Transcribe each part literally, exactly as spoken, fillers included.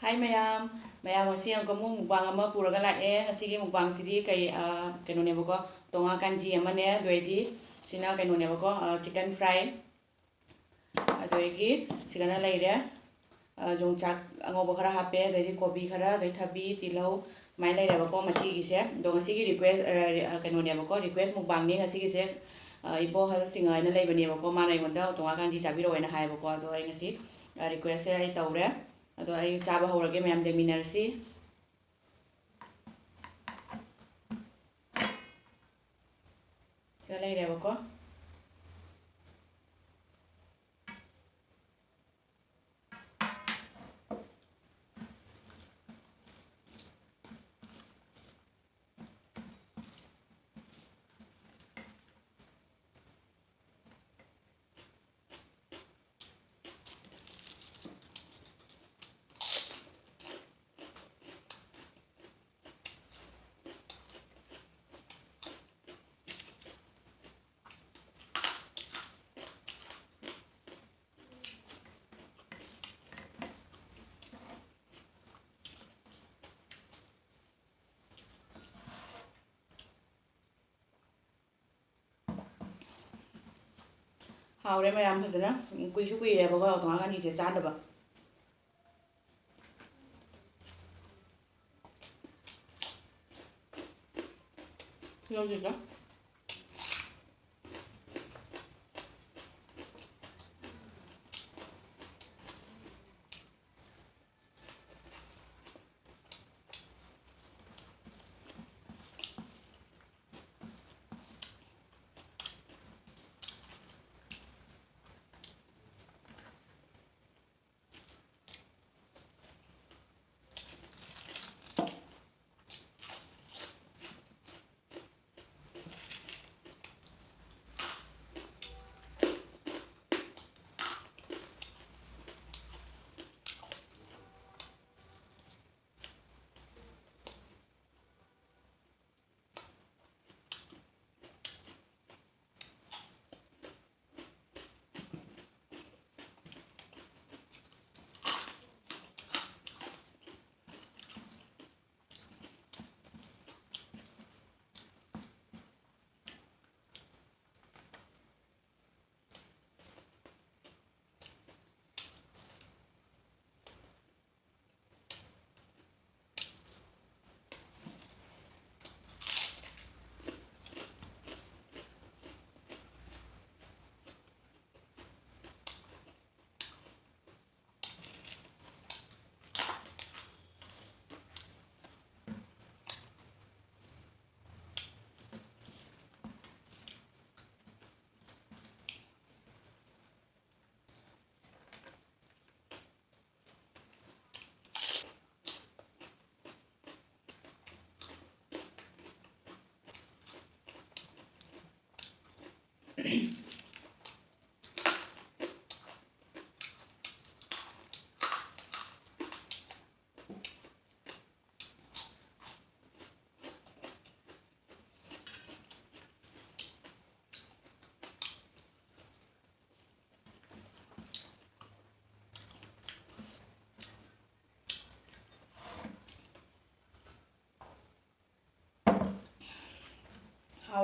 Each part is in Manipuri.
ꯍꯥꯏ ꯃꯌꯥꯝ, ꯃꯌꯥꯝ ꯉꯁꯤ ꯑꯃꯨꯛꯀ ꯑꯃꯨꯛ mukbang ꯑꯃ ꯄꯨꯔꯒ ꯂꯥꯛꯑꯦ꯫ ꯉꯁꯤꯒꯤ mukbangꯁꯤꯗꯤ ꯀꯩ, ꯑ, ꯀꯩꯅꯣꯅꯦꯕꯀꯣ, ꯇꯣꯉꯥ ꯀꯥꯟꯖꯤ ꯑꯃꯅꯦ, ꯑꯗꯨ ꯑꯣꯏꯗꯤ ꯁꯤꯅ ꯀꯩꯅꯣꯅꯦꯕꯀꯣ, ꯑ, chicken fry꯫ ꯑꯗꯨꯗꯒꯤ ꯁꯤꯒꯅ ꯂꯩꯔꯦ, ꯑ, ꯌꯣꯡꯆꯥꯛ ꯑꯉꯧꯕ ꯈꯔ ꯍꯥꯞꯄꯦ, ꯑꯗꯩꯗꯤ ꯀꯣꯕꯤ ꯈꯔ, ꯑꯗꯩ ꯊꯕꯤ, ꯇꯤꯜꯍꯧ, ꯑꯗꯨꯃꯥꯏꯅ ꯂꯩꯔꯦꯕꯀꯣ ꯃꯁꯤꯒꯤꯁꯦ꯫ ꯑꯗꯣ ꯉꯁꯤꯒꯤ request, ꯑ, ꯀꯩꯅꯣꯅꯦꯕꯀꯣ, request mukbangꯅꯦ ꯉꯁꯤꯒꯤꯁꯦ꯫ ꯑ, ꯏꯕꯣꯍꯜ ꯁꯤꯡꯍ ꯍꯥꯏꯅ ꯂꯩꯕꯅꯦꯕꯀꯣ, ꯃꯥꯅ ꯑꯩꯉꯣꯟꯗ ꯇꯣꯉꯥ ꯀꯥꯟꯖꯤ ꯆꯥꯕꯤꯔꯛꯑꯣꯅ ꯍꯥꯏꯌꯦꯕꯀꯣ꯫ ꯑꯗꯣ ꯑꯩ ꯉꯁꯤ, ꯑ, requestꯁꯦ ꯑꯩ ꯇꯧꯔꯦ꯫ ꯑꯗꯣ ꯑꯩ ꯆꯥꯕ ꯍꯧꯔꯒꯦ, ꯃꯌꯥꯝ ꯌꯦꯡꯃꯤꯟꯅꯔꯁꯤ꯫ ꯁꯤꯗ ꯂꯩꯔꯦꯕꯀꯣ꯫ ꯍꯥꯎꯔꯦ ꯃꯌꯥꯝ ꯐꯖꯅ꯫ ꯀꯨꯏꯁꯨ ꯀꯨꯏꯔꯦꯕꯀꯣ ꯇꯣꯉꯥꯟ ꯀꯥꯟꯖꯤꯁꯦ ꯆꯥꯗꯕ꯫ ꯂꯧꯁꯤꯗ꯫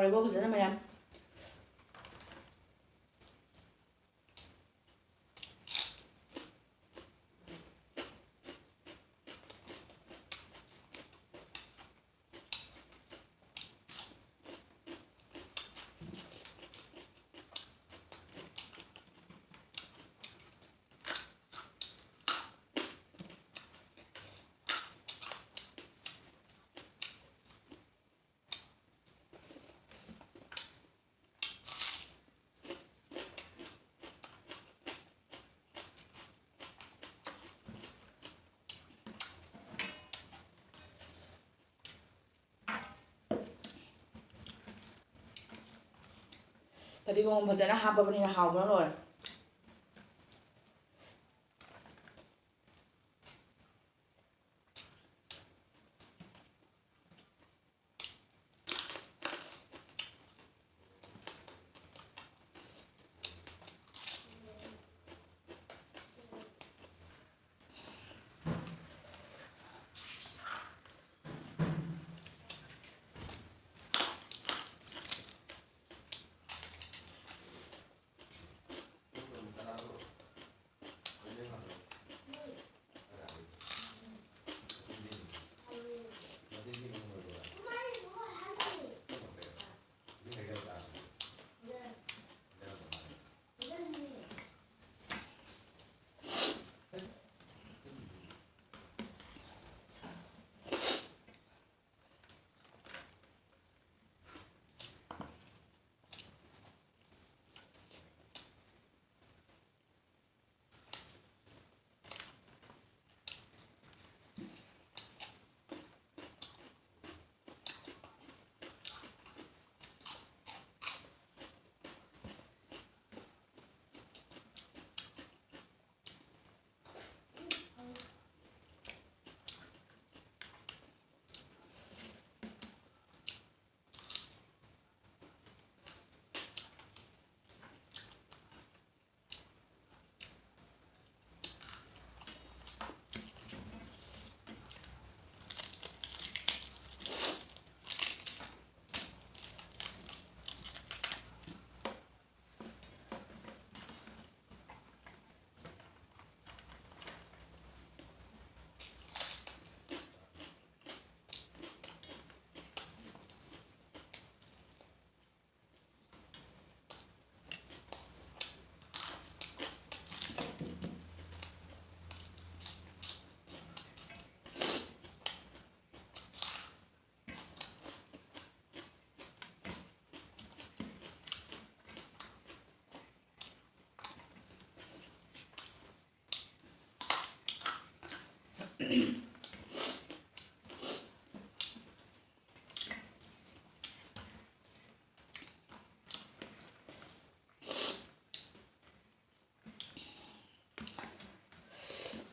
ꯂꯣꯏꯔꯕꯣ ꯐꯖꯅ ꯃꯌꯥꯝ? ꯐꯗꯤꯒꯣꯝ ꯐꯖꯅ ꯍꯥꯞꯄꯕꯅꯤꯅ ꯍꯥꯎꯕꯅ ꯂꯣꯏꯔꯦ꯫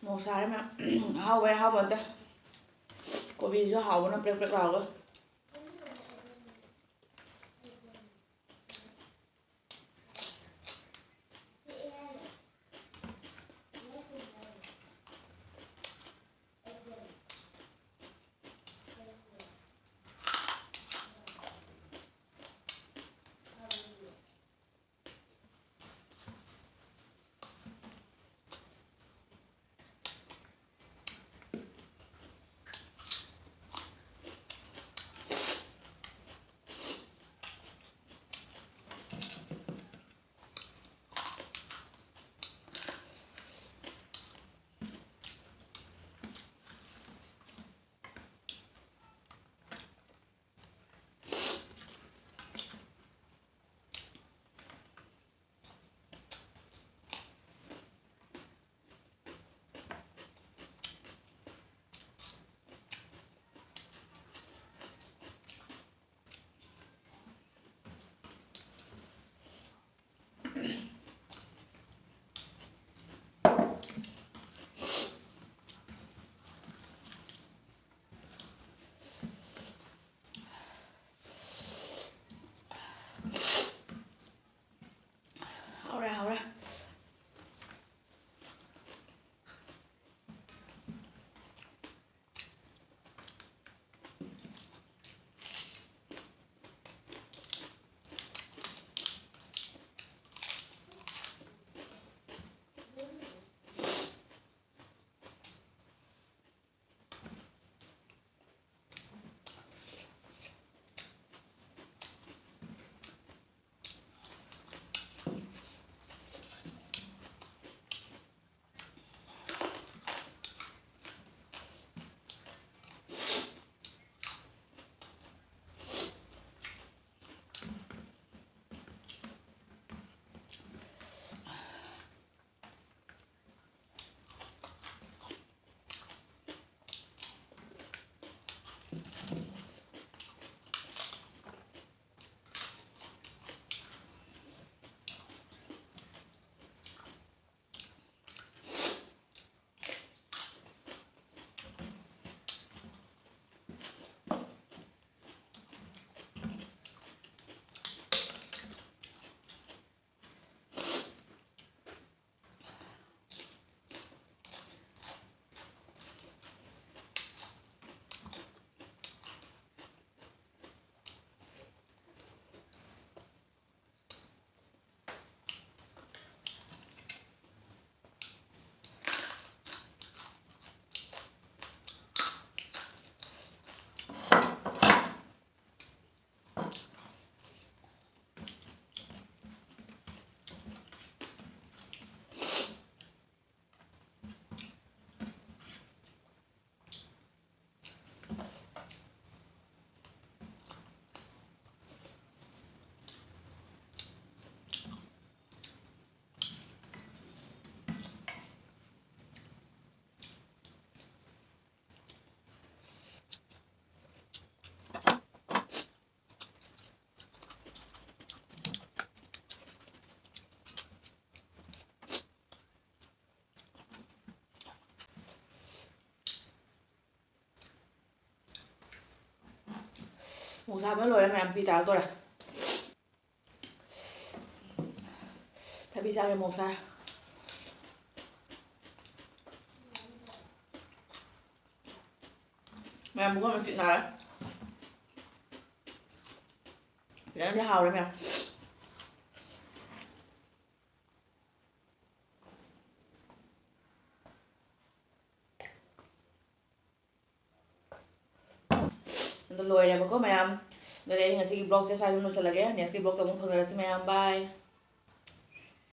ꯃꯣꯔꯣꯛ ꯁꯥꯔꯦ ꯃꯌꯥꯝ꯫ ꯑꯍꯥꯎꯕ ꯑꯍꯥꯎꯕ ꯑꯝꯇ꯫ ꯀꯣꯕꯤꯁꯨ ꯍꯥꯎꯕꯅ ꯄ꯭ꯔꯦꯛ ꯄ꯭ꯔꯦꯛ ꯂꯥꯎꯔꯒ꯫ ꯃꯣꯔꯣꯛ ꯁꯥꯕꯅ ꯂꯣꯏꯔꯦ ꯃꯌꯥꯝ, ꯄꯤ ꯇꯥꯔꯛꯇꯣꯔꯦ꯫ ꯊꯕꯤ ꯆꯥꯒꯦ, ꯃꯣꯔꯣꯛ ꯁꯥꯏ꯫ ꯃꯌꯥꯝ ꯄꯨꯈꯝ ꯑꯃ ꯆꯤꯛ ꯅꯥꯔꯦ꯫ ꯐꯖꯅꯗꯤ ꯍꯥꯎꯔꯦ ꯃꯌꯥꯝ꯫ ꯑꯗꯣ ꯂꯣꯏꯔꯦꯕꯀꯣ ꯃꯌꯥꯝ꯫ ꯑꯗꯨꯗꯤ ꯑꯩ ꯉꯁꯤꯒꯤ vlogꯁꯦ ꯁ꯭ꯋꯥꯏꯗ ꯑꯗꯨꯝ ꯂꯣꯏꯁꯤꯜꯂꯒꯦ꯫ Nextꯀꯤ vlogꯇ ꯑꯃꯨꯛ ꯐꯪꯖꯔꯁꯤ ꯃꯌꯥꯝ꯫ Bye꯫